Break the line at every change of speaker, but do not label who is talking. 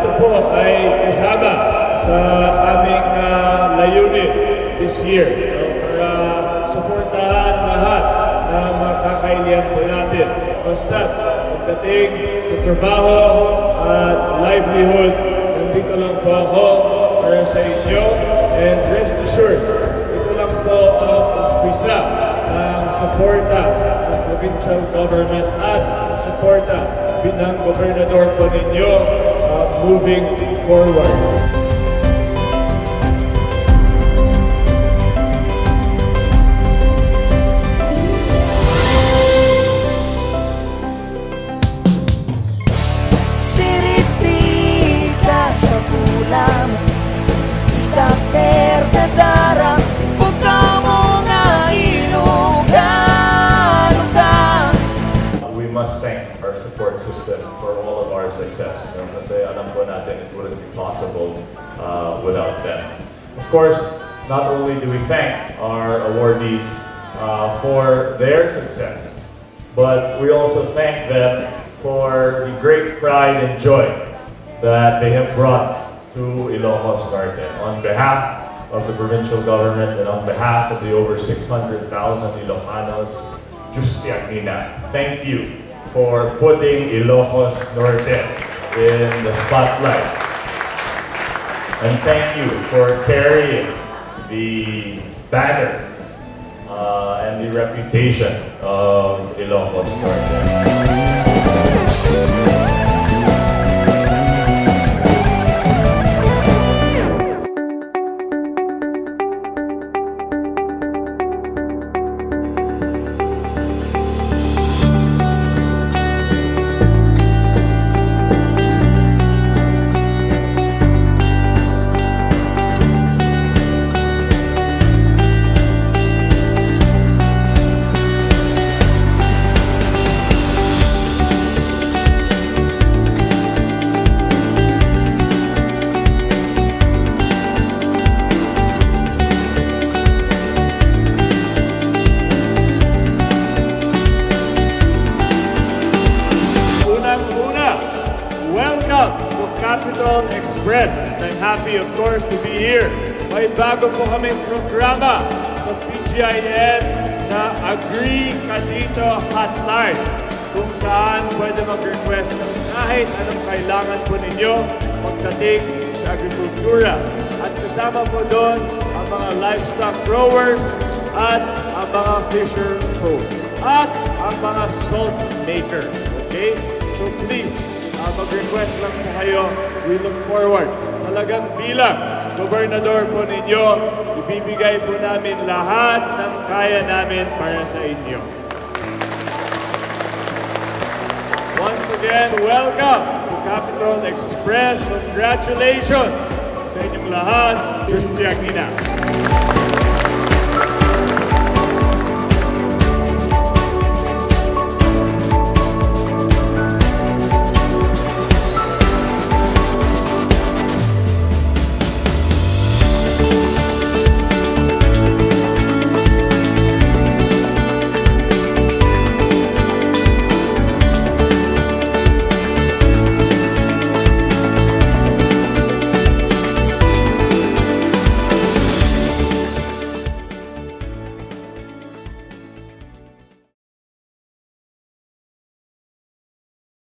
ito po ay kasama sa aming layunin this year, para suportahan lahat na mga kakailihan po natin. Basta pagdating sa trabaho at livelihood, nandito lang po ako para sa inyo, and rest assured, ito lang po ang umpisa ng suporta ng provincial government at suporta ng gobernador po ninyo moving forward.
Sa pulang kita perdedara buka mo nga ilugan.
We must thank our support system for all of our success. Kasi alam po natin it wouldn't be possible without them. Of course, not only do we thank our awardees for their success, but we also thank them for the great pride and joy that they have brought to Ilocos, Norte. On behalf of the provincial government and on behalf of the over 600,000 Ilocanos, thank you for putting Ilocos Norte in the spotlight. And thank you for carrying the banner and the reputation of Ilocos Norte.
Capital Express. I'm happy, of course, to be here. May bago po kaming programa sa PGIN na Agree Ka Dito Hotline, kung saan pwede mag-request ng kahit anong kailangan po ninyo pagdating sa agrikultura. At kasama po doon ang mga livestock growers at ang mga fisher folk at ang mga salt maker. Okay? So please, mag-request lang po kayo. We look forward. Talagang bilang gobernador po ninyo, ibibigay po namin lahat ng kaya namin para sa inyo. Once again, welcome to Capital Express. Congratulations sa inyong lahat. Christianina.